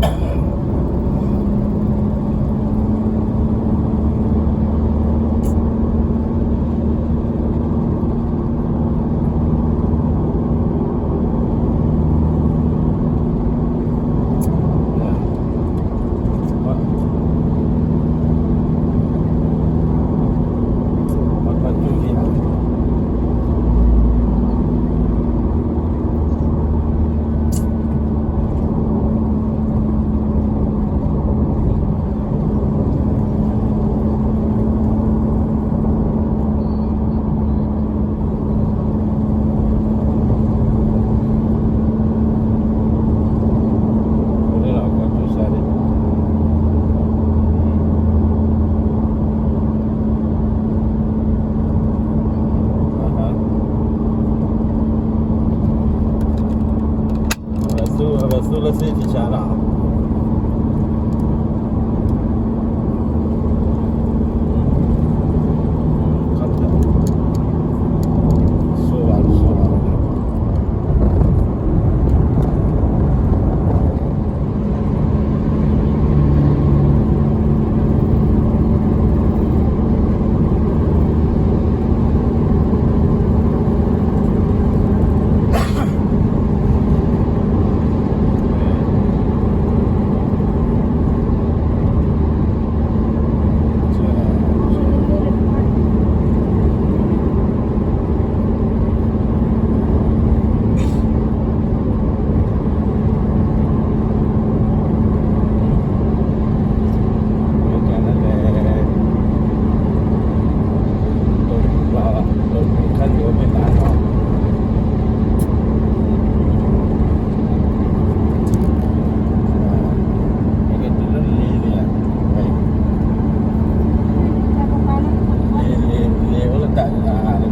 အဝဲသူလၢစ့ၣ်တဆါလီၤ.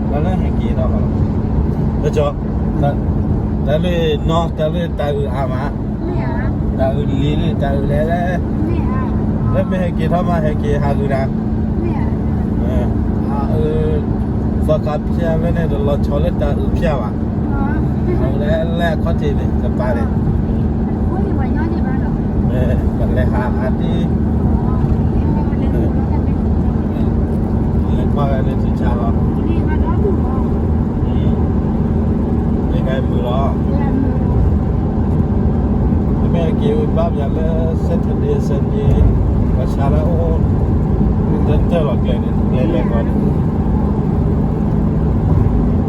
တၢ်လၢဟဲက့ၤထီၣ်ဘၣ်လီၤ, တၢ်လၢနီၢ် တၢ်လၢတၢ်အုးအါမး, တၢ်အုးလံၤလံၤ တၢ်အုးလဲၤလဲၤ, လၢမ့ၢ်ဟဲက့ၤထီၣ်မး ဟဲက့ၤဟးဂုာ်တၢ်, အအုး သီခါဖၠၣ်လၢန့ၣ် တလီၤဆီလၢတၢ်အုးဖၠၣ်ဘၣ်, အလဲၤလဲၤအခီၣ်ထံးန့ၣ် တပာ်န့ၣ်, ပလဲၤဟးအါတံၢ်, လဲၤကွၢ်ဝဲလၢထံဆါလီၤ, မ့ၢ်ကဲမုာ်လီၤ, မ့မ့ၢ်က့ၤဘၣ်ပၠးလၢ Saturday Sunday ပှၤဆါလၢအိၣ် တၢ်တၢၢ်လီၤကျဲန့ၣ် ကျဲလဲၤကီးန့ၣ် ဝါကီၢ်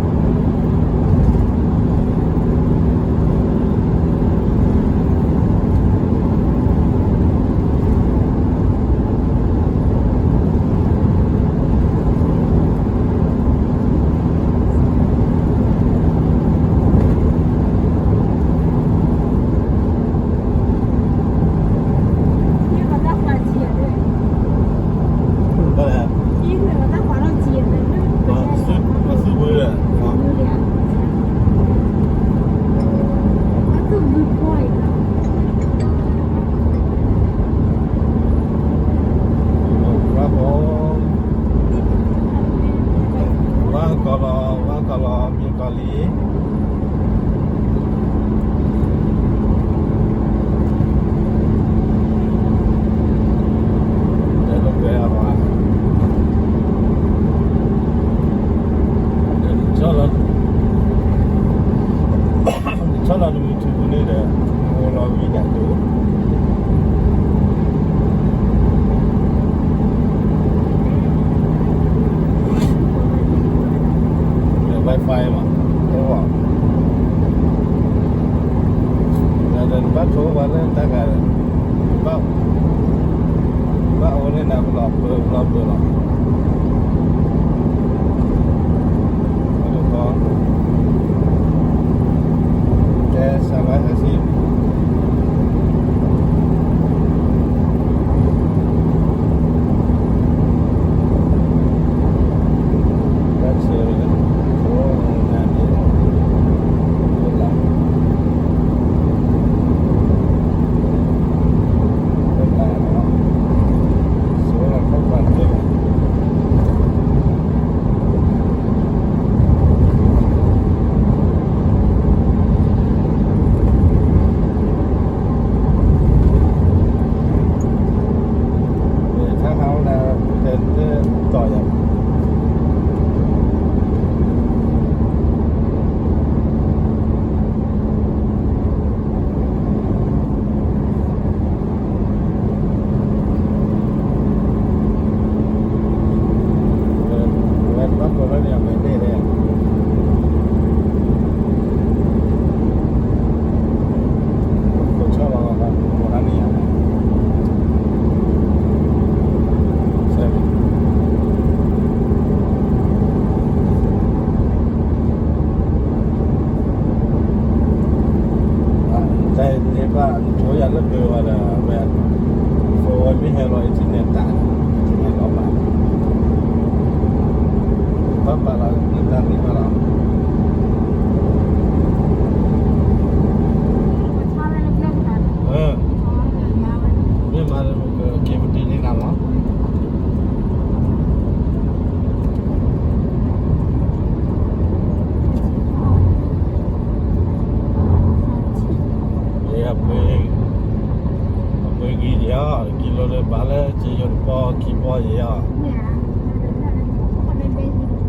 လီၤ ဝါကီၢ်လီၤ မ့ၢ်ကီၢ်လံ, ဆီလီၤ ဆီလီၤတမုၢ်ထူၣ်ပူၤန့ၣ်ဒီး အိၣ်လီၤဝံၤဒၣ်တိၤ Wi-Fi မး, အိၣ်, ဒီးနဘၣ်ထိပှၤလၢတၢ်ဂၤ, ဘၣ်, ဘၣ်အိၣ်န့ၣ်နၤ ပလီၤပၢၤ ပလီၤပၢၤလီၤ, ကဲ စၢ်လီၤဟဲဆံ ဘၣ်ဆၢ, အိၣ်နၤန့ၣ်, အိၣ်လၢ, ယဖိယၤလၢပှဲၤဝဲဒီး အဝဲ ဖိဝဲမ့ၢ်ဟဲလီၤ internet တၢ် internet လီၤဘၣ် ဘၣ်ပာ်လီၤနတၢ်သ့ၣ်တဖၣ်လီၤ မ့ၢ်မၤလၢက့ၤပတ့ၢ်န့ၢ်နၤမး အပှ့ၤဂံၤယဲၢ် ကံလိလၢဘၣ်လၢစ့ယိၤတပီၢ်ခံပီၢ်ယဲၢ် အမ့ၢ်ဝံၤလၢဘၣ်ဟံၣ်လီၤ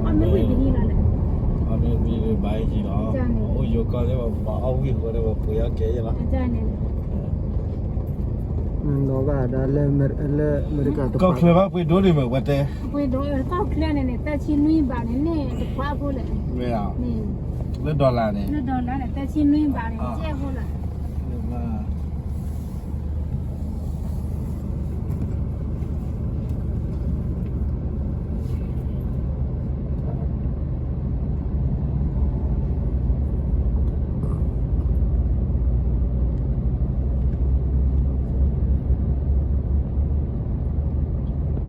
အိၣ်ယိၤကီၢ်လၢပှၤအီၣ်ဝံၣ်အဃိဒီးပှ့ၤအီၣ်ကဲယဲၢ်လီၤ ဒီးဘၣ်ဒီးလၢအမဲရကၤတပၤ ကီၢ်ချၢဘၣ်ပှ့ၤဒိၣ်န့ၣ်မ့ၢ်ဝဲတဲ ပှ့ၤဒိၣ် ကီၢ်ချၢန့ၣ်န့ၣ် သၢဆံနွံဘးန့ၣ်န့ၣ် တခွးဖိလဲၣ် မ့ၢ်ဧါ လၢ dollar န့ၣ် လၢ dollar န့ၣ် သၢဆံနွံဘးန့ၣ် ကဲဖိလဲၣ်